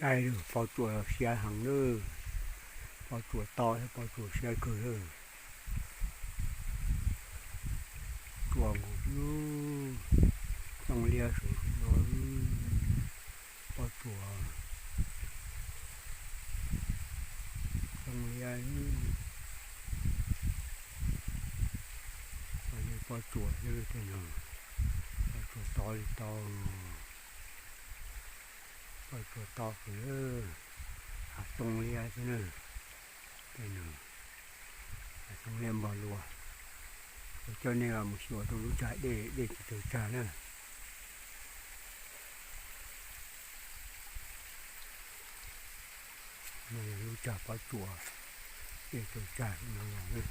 Ai, pob tsuas siab heev lawm. Pob tsuas to thiab pob tsuas siab kawg lawm. Tsuas nkaus xwb, xyoob liab saum no, pob tsuas, xyoob liab, pob tsuas thiab tej no, pob tsuas to li tau, pob tsuas to xwb, hav xyoob liab xwb na. Tej no, hav xyoob liab npog luas. Kuv coj nej los mus xyuas rau lub tsag dej, dej tsis tsaws tsag na. No yog lub tsag pob tsuas, dej tsaws tsag no los na.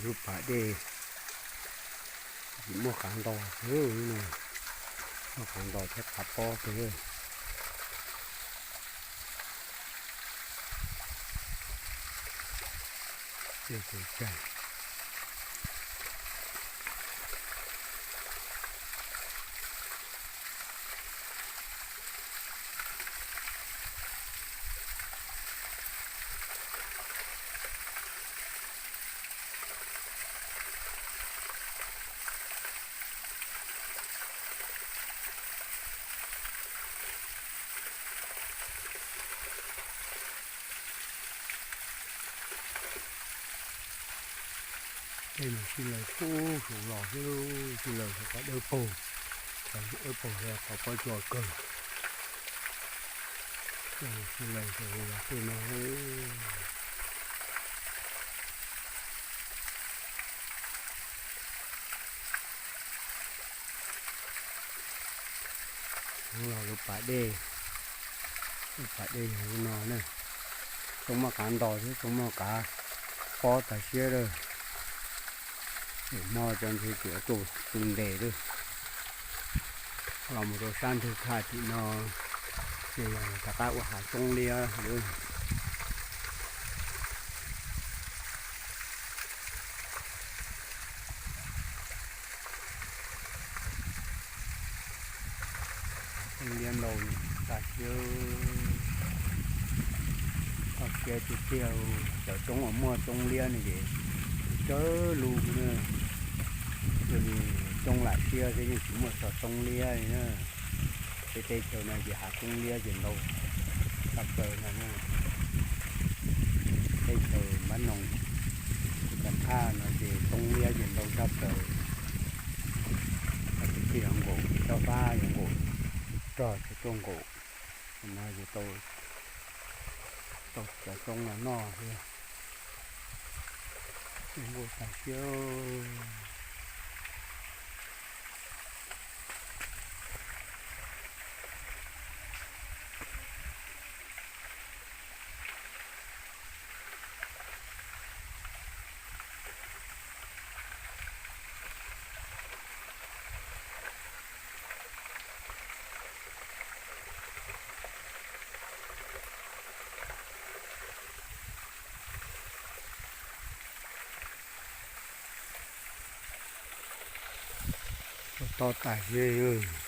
Lub pas dej, tsis muaj qav ntos, muaj qav ntos thiab qav pob xwb. Dej tsaws tsag. Tej no sij laws pub saum los xwb, sij laws saum qhov dawb paug, qhov dawb paug qhov pob tsuas kawg. Sij laws saum los tej no. Los lub pas dej, lub pas dej yog lub no na. Tsoom muaj qav ntos thiab tsoom muaj qav pob tas siab lawm. Lwm hmo cov ntses tseem tu ntes lawm. Los mus rau sab ntug thaj tim no, ces yog rov qab ua hav xyoob liab lawm. Xyoob liab ntau tas siab, koj siab tiag tiag. Cov roob uas muaj xyoob liab no ces tsawg lub na, yog li roob lam siab xwb yeej tsis muaj txog xyoob liab li na. Peb teb chaws no ces hav xyoob liab ces ntau tshaj plaws no na. Teb chaws Npab Noog, Teb Chaws Thaj no ces xyoob liab ces ntau tshaj plaws. Tib si yuav nkaum, tsob fab yuav nkaum, rog tsis tuaj nkaum, no ces tau cov xyoob los noj thiab. Nkuj tas siab. Tau tas siab.